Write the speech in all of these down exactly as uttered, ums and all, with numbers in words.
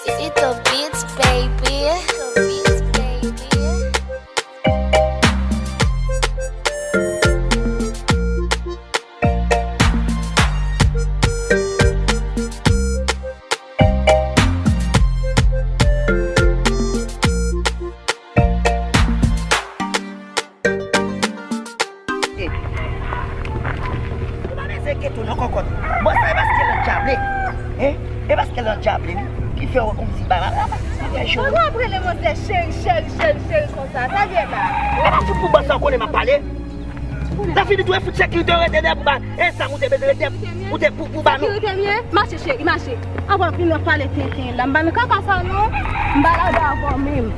It's the beats, baby. It's the beats, baby. Ou pa bezwen kete w nan kòkòt. Bon, sa e paske l andyable. Hein? E paske l andyable, wi. Ki fè w kòmsi bagay la, bagay yo. Sa w ap rele manzè cheri, cheri, cheri, cheri konsa? Sa gen la? E pa fout pou bòs la, w konnen m ap pale. Lè fini tou, e fout sekirite yo rete dèyè pou ba, e zam ou te bezwen rete, ou te pou, pou ba nou. Sekirite m ye? Mache cheri, mache. Anvan vin nan pale tenten la. M pa nan kaka sa non. M pa ladan avè w menm.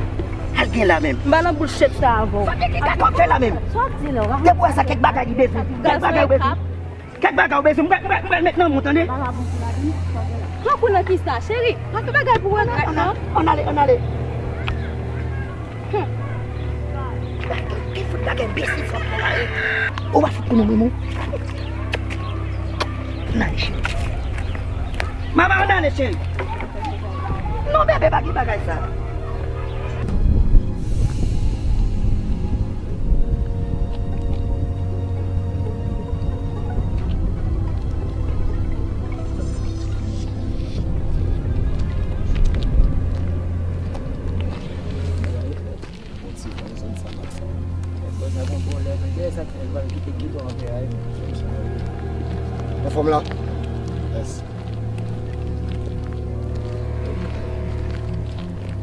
Al gen la menm. M pa nan bullshit sa avè w. Sa gen ki kaka w fè la menm? Sa w ap di la? Depi w wè sa kèk bagay li bezwen. Kèk bagay ou bezwen. Kèk bagay ou bezwen. M pral, m pral, m pral met nan men w tande. Pran kou nan kisa, cheri? Pa fè bagay pou regrèt non. Ann ale, ann ale. Hmm. Ki fout bagay enbesil sa w ap fè la, e? Ou pa fout konnen mwen, mwen. Ann ale, cheri. Mama, ann ale, cheri. Non, bebe, pa gen bagay sa. Bon, ti bon, zòn sa la. Bon, sa gon pwoblèm, men dèyè sa, l pral kite gidon an fè a, wi. Anfòm la? Yes.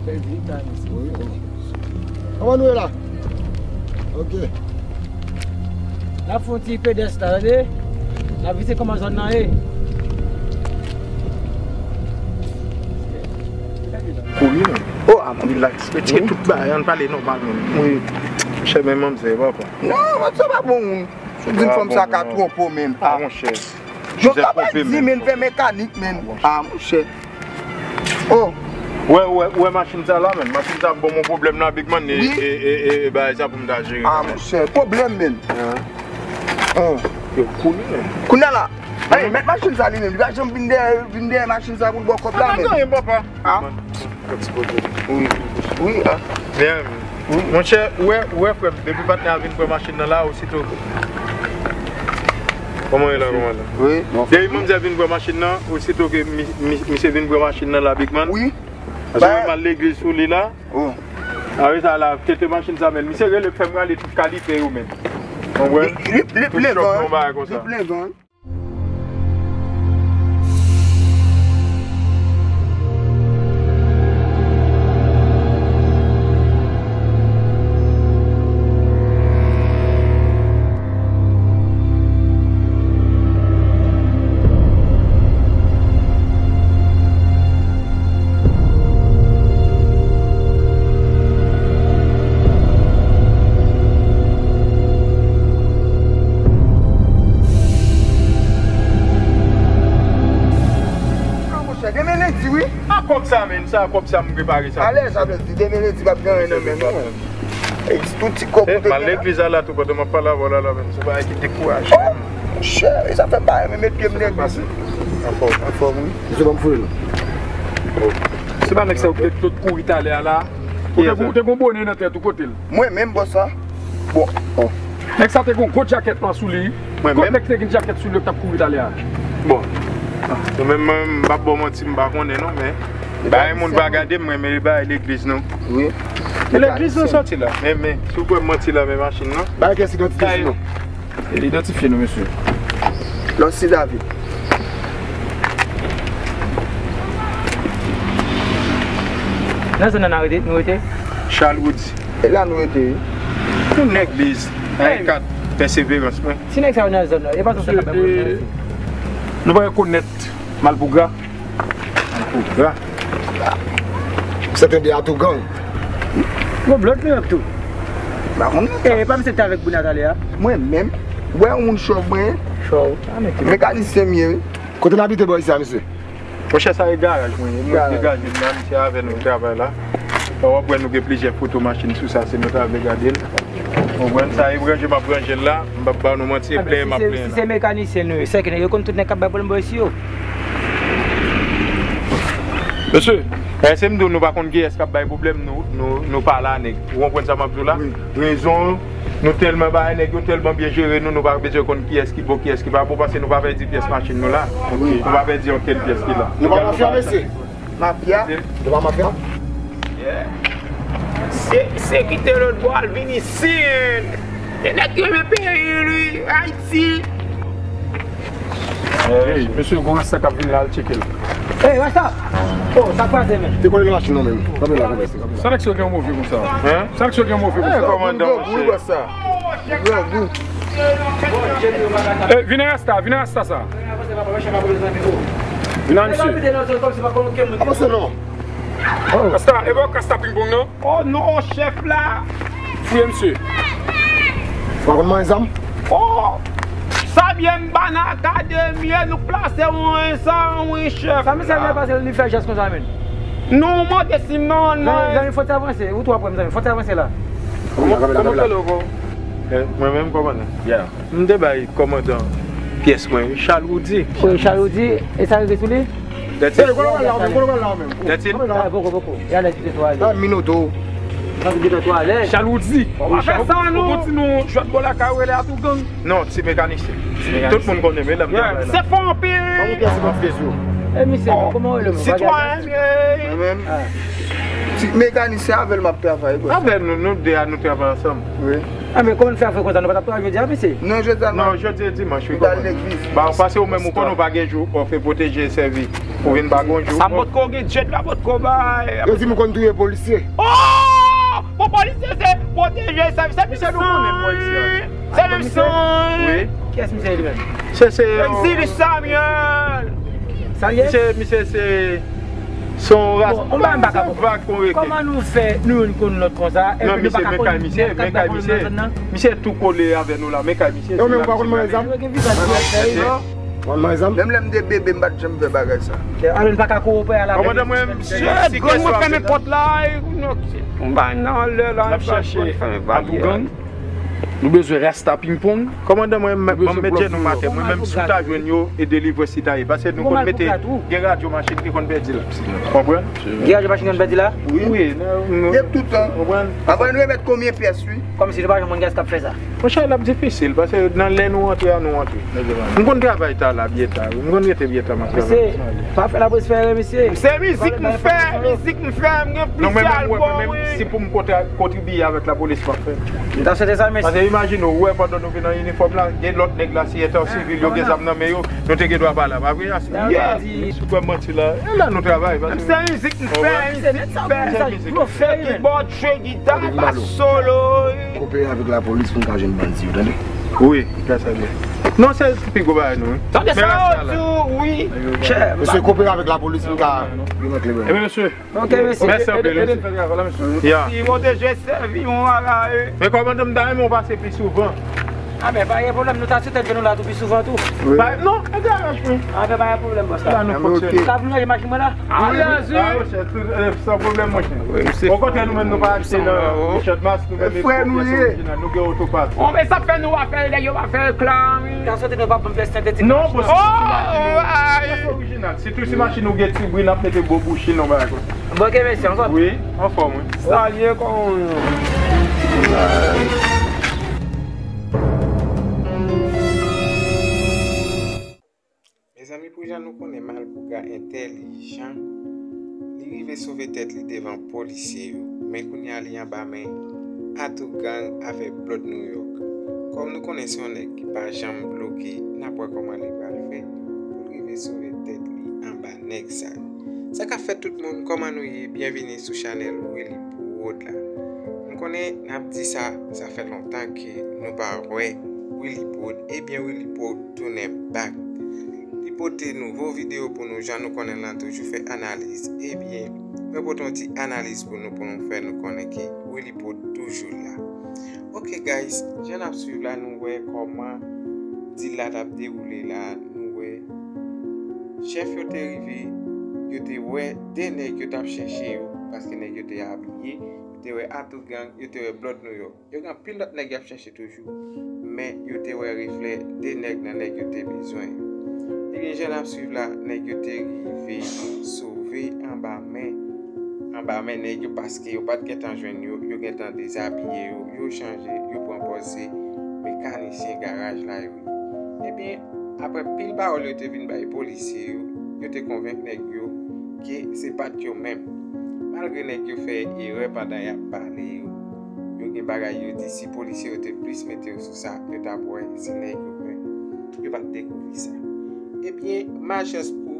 Bèl vi, Kanis. Wi, wi. Kòman nou ye la? Ok. N ap fè yon ti pedès la, tande? N ap vizite kòman zòn nan ye. Kouri, non? Oh, a, mwen. Relax. Retire tout bagay, ann pale nòmal, menm. Wi. Monchè, men manzè, papa. Non, manzè pa bon moun. Si w di m fanm sa ka twonpe w, menm. Ah, monchè. Yo ka bay di, menm, fè mekanik, menm. Ah, monchè. Oh. Wè, wè, wè machin sa la, menm. Machin sa ap ban m yon pwoblèm la, big man, e, e, e, e, e bagay sa pou m ta jere. Ah, monchè, pwoblèm, menm. Oh. Yo, kouri, menm. Kounye a la, hey, mèt machin sa li menm, li pa janm vin dèyè, vin dèyè machin sa pou l ba w kòb la, menm. Pa gen anyen, papa. Ah. Wi. Wi, ah. Bien. Wi. Monchè, ou wè, ou wè, frè m, depi patnè a vin pran machin nan la, osito. Kòman e la, kòman la? Wi, bon. Depi manzè vin pran machin nan, osito ke mi-, mi-, misye vin pran machin nan la, big man. Wi. Paske mwen al legliz sou li la. Oh. Apre sa la, tete machin sa, men misye rele fè m rale tout kalite yo, men. Konprann? Li, li, li plen van. Li plen van. Monchè, demen lendi, wi. A kòb sa, menm, sa, kòb sa, m repare sa. Alè, sa vle di, demen lendi, p ap gen anyen nan men nou, menm. E, tout ti kòb ou te gen la. M al legliz la, la, tou, pandan m ap pale avè w la, la, menm, se bagay ki dekouraje m. Oh, monchè, e sa fè bagay, men met pye m legliz. Anfòm, anfòm, wi. Misye ban m foure, non. Se pa nèg sa yo ki te kouri talè a la? Ou te, ou te gon bonè nan tèt ou, kote l? Mwen menm, bòs la. Bon, oh. Nèg sa te gon gwo djakèt nwa sou li. Mwen menm? Kot nèg ki te gen djakèt sou li yo k t ap kouri talè a? Bon. Nou menm, mwen, m p ap ba w manti, m pa konnen non, men bagay moun pa gade m, mwen, men bagay legliz non. Wi. E legliz nou sòti la. Men, men, si w kwè m manti la, men machin nan. Bagay kiyès idantite sou nou? Idantifye nou, mesye. Lòsi David. Nan zòn nan nou rete, nou rete? Charles Woody. E la nou rete, wi. Nou nèg legliz, nan kat Pèseverans, mwen. Si nèg sa yo nan zòn nan, e pa zòn sa k ap bay pwoblèm nan, mesye. Nou pa rekonèt Malpougra. Malpougra. Sèten de Atougang. Gon blòd li menm tou. Pa konn. E pa misye ki te avèk Bruna talè a? Mwen menm. Wè yon moun chòv mwen. Chòv. Mekanisyen m ye, wi. Kote n abite bò isi a, mesye? Monchè, sa e garaj mwen ye. Mwen degaje m la, misye avè nou travay la. W ap wè nou gen plizyè foto machin sou sa, si nou ta vle gade l. Konprann? Sa e ranje m ap ranje l la. M p ap ba nou manti, e plenyen m ap plenyen la. Si se mekanisyen nou ye, sèke yo konn tout nèg k ap bay pwoblèm bò isi yo. Mesye, Èske m di w nou pa konn kiyès k ap bay pwoblèm, nou, nou, nou pa la, nèg. Ou konprann sa m ap di w la? Wi. Rezon, nou tèlman bagay, nèg yo tèlman byen jere nou, nou pa bezwen konn kiyès ki bon, kiyès ki pa bon, paske nou pa pèdi pyès machin nou la. Wi. Nou pa pèdi okenn pyès ki la. Nou pa mafya, mesye. Mafya? Nou pa mafya? Yeah. Se, se kite lòt bò al vin isit. Se nèg ki renmen peyi li, Ayiti. Ey, mesye, gon rasta k ap vin la, al tcheke l. Ey, rasta! Oh, sa kwaze, men. Te kole nan machin nan menm. Kanpe la, kanpe, kanpe la. Sa nèg sa gen move konsa? Hein? Sa nèg sa gen move konsa? Kòmandan, monchè. Ey, vin rasta, vin rasta sa. Vin la, misye. Avanse non. Rasta, e pa rasta pingpong non? Oh non, chèf la. Fouye misye. Ou pa konn manyen zam? Oh! Sa byen m ba nan akademi, nou plase yon zam, wi, chèf. Sa misye vle pase, li fè jès konsa, men. Non, mande si non, non. Zanmi, zanmi, fò ti avanse. Ou twò pran, zanmi. Fò ti avanse la. Kòman, kòman w rele w? Eh, mwen menm, kòmandan. Yeah. M te bay kòmandan pyès mwen, Richard Roudy. Wi, Richard Roudy, e sa rive sou li? That's it. Hey, kote w pral la, kote w pral la menm? That's it. Ah, poko, poko. Y ale, ti de twa ale. Ah, minoto. Ti de twa ale. Richard Roudy. Ou pa fè sa, non. Ou kontinye jwèt bò lakay ou rele Atougang. Non, ti mekanisyen. Tout moun konnen, men lè m travay la. Se fon anpil. Ban m pyès, ban m pyès yo. E misye, kòman w rele menm? Sitwayen. Mwen menm. Ah. Ti mekanisyen avè l m ap travay, bro. Avè nou, nou de a nou travay ansanm. Wi. Ah, men kòman n fè fè konsa, nou pa t ap travay jodi a, mesye? Non, jodi a, non, jodi a dimanch, wi, kòmandan. Ba, pase ou menm ou konn ou pa gen jou, ou fè pwoteje sèvi. Ou vin pa gon jou. Sa potko gen djèt la, potko bay. Yo di m konn touye polisye. Oh! Bon, polisye se pwoteje sèvi, se misye nou konnen polisye. Se misye. Wi. Kiyès misye li menm? Se, se, Exili Samuel. Sa l ye? Misye, misye se, se yon ras. Bon, on bagay m pa ka konprann. Kòman nou fè, nou youn konn lòt konsa, epi nou pa ka konn nèg k ap bay pwoblèm nan zòn nan? Misye tou kole avè nou la, men kay misye. Yo menm ou pa konn manyen zam? Yo gen vizaj ki fè yo. Konn manyen zam? Menm lè m te bebe, m pa t janm fè bagay sa. Ale, n pa ka kowopere a la. Kòmandan mwen, misye, gang mwen fèmen pòt la, e, nou, on bagay nan lè la, n ap chache Atougang. Nou bezwen rasta pingpong. Kòmandan mwen, m, m met je nou atè. Mwen menm, si w ta jwenn yo, e delivrans li ta ye. Pase nou konn mete, gen radyo machin ki konn pèdi la. Konprann? Gen radyo machin konn pèdi la? Wi. Wi, nou, nou. Depi tout tan. Konprann? Apre nou remèt konbyen pyès, wi? Kòmsi nou pa janm konn kiyès k ap fè sa. Monchè, l ap difisil, pase nan lè nou antre a, nou antre. M konn travay ta la, byen ta, wi. M konn rete byen ta, m ap travay. Mesye, pa fè lapolis fè erè, mesye. Se mizik m fè, mizik m fè, m gen plizyè albòm, wi. Si pou m kontra-, kontribiye avèk lapolis, m ap fè. M ta swete sa, mesye. Pase imajine w, ou wè pandan nou vin an inifòm la, gen lòt nèg la, si eta sivil, yo gen zam nan men yo, nou te gen dwa pa la, pa vre? Yes. Si w kwè m manti la, e la nou travay, pase. Se mizik m fè, mizik m fè. Kibòd, jwe gita, bas solo. Kopere avèk lapolis pou n ka jwenn bandi yo, tande? Wi, sa se byen. Non, se pi gwo bagay nou, wi. Tande sa yo di, wi. Mesye, kopere avèk lapolis pou n ka vin antre menm. Ebyen, mesye. Ok, mesye. Mèsi anpil, mesye. Ya. Si pwoteje sèvi yon bagay. Men kòmandan m ta renmen w pase pi souvan. A, men pa gen pwoblèm, nou ta sou tèt nou la tou pi souvan tou. Wi. Non, e deranj mwen. A, men pa gen pwoblèm, bòs la. La nou fonksyone. Ou ta vin manje machin mwen la? A, wi, a, wi. Monchè, tout, e, san pwoblèm, monchè. Okontrè, nou menm nou pa achte nan Richard Mas, nou menm e pwòp pyès orijinal, nou gen otopat. Bon, men sa fè nou pa fè, nèg yo pa fè reklam. Ka soti nou pa ban m pyès sentetik. Non, bòs. Pyès orijinal. Sitou si machin ou gen ti bri, n ap mete bon bouchon nan bagay konsa. Bon, ok, mesye, anfòm? Wi, anfòm, wi. Sa l ye, kòman? Mezanmi, pou jan nou konnen Malpougra entèlijan, li rive sove tèt li devan polisye yo. Men kounye a li anba men Atougang avèk Blood New York. Kòm nou konnen se yon nèg ki pa janm bloke, n ap wè kòman li pral fè pou l rive sove tèt li anba nèg sa yo. Sa k ap fèt tout moun, kòman nou ye? Byenvini sou chanèl Willy Prod la. M konnen n ap di sa, sa fè lontan ke nou pa wè Willy Prod. Ebyen, Willy Prod tounen back. Li pote nouvo videyo pou nou, jan nou konnen l lan toujou fè analiz. Ebyen, mwen pote yon ti analiz pou nou, pou nou fè nou konnen ke Willy Prod toujou la. Ok, guys, jan n ap swiv la, nou wè kòman dil la t ap dewoule la, nou wè chèf yo te rive, yo te wè de nèg yo t ap chèche yo, paske nèg yo te abiye, yo te wè Atougang, yo te wè Blood New York. Yo gen anpil lòt nèg y ap chèche toujou, men yo te wè reflè de nèg nan nèg yo te bezwen yo. Ebyen, jan n ap swiv la, nèg yo te rive sove anba men Anba men nèg yo paske yo pa t gentan jwenn yo, yo gentan dezabiye yo, yo chanje, yo pran pòz se mekanisyen garaj la yo ye. Ebyen, apre pil pawòl yo te vin bay polisye yo, yo te konvenk nèg yo ke se pa t yo menm. Malgre nèg yo fè erè pandan y ap pale yo, yo gen bagay yo di si polisye yo te plis mete yo sou sa, yo t ap wè se nèg yo menm. Yo pa t dekouvri sa. Ebyen, malchans pou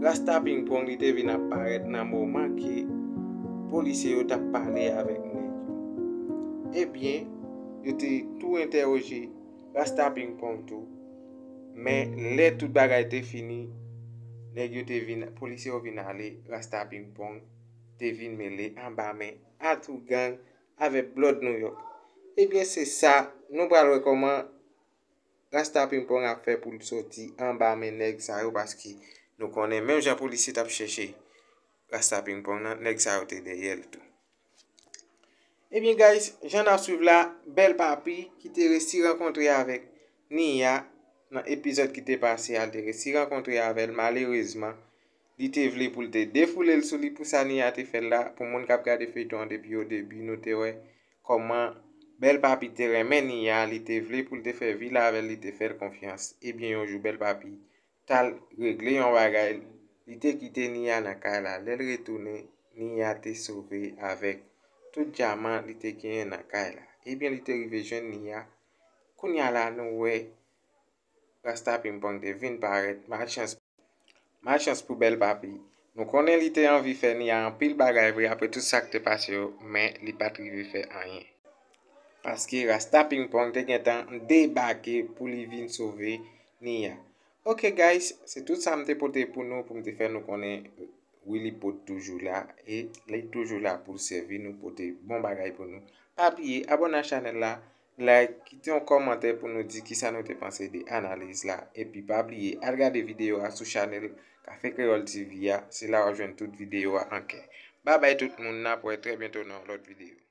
Rasta Ping Pong li te vin ap parèt nan moman ke polisye yo t ap pale avèk nèg yo. Ebyen, yo te tou entèwoje Rasta Ping Pong tou. Men lè tout bagay te fini, nèg yo te vin, polisye yo vin ale, Rasta Ping Pong te vin mele anba men atougang avèk Blood New York. Ebyen, se sa, nou pral wè kòman Rasta Ping Pong ap fè pou l soti anba men nèg sa yo, paske nou konnen menm jan polisye t ap chèche Rasta Ping Pong nan, nèg sa yo te dèyè l tou. Ebyen, guys, jan n ap swiv la, Bèl Papi ki te resi rankontre avèk Nia nan epizòd ki te pase a, l te resi rankontre avè l, malerezman, li te vle pou l te defoule l sou li pou sa Nia te fè l la. Pou moun k ap gade feyton an depi o debi, nou te wè kòman Bèl Papi te renmen Nia, li te vle pou l te fè vi l avè l, li te fè l konfyans. Ebyen, yon jou, Bèl Papi t al regle yon bagay, li te kite Nia nan kay la. Lè l retounen, Nia te sove avèk tout dyaman li te genyen nan kay la. Ebyen, li te rive jwenn Nia. Kounye a la, nou wè Rasta Ping Pong te vin parèt. Malchans, malchans pou Bèl Papi. Nou konnen li te anvi fè Nia anpil bagay vre apre tout sa k te pase yo, men li pa t rive fè anyen. Paske Rasta Ping Pong te gentan debake pou li vin sove Nia. Ok, guys, se tout sa m te pote pou nou, pou m te fè nou konnen Willy Pod toujou la, e li toujou la pou l sèvi nou, pote bon bagay pou nou. Pa bliye, abòne a chanèl la, like, kite yon kòmantè pou nou di kisa nou te panse de analiz la, epi pa bliye, al gade videyo a sou chanèl Kafe Kreyòl T V a, se la w ap jwenn tout videyo a an kè. Babay tout moun, n ap wè trè byento nan yon lòt videyo.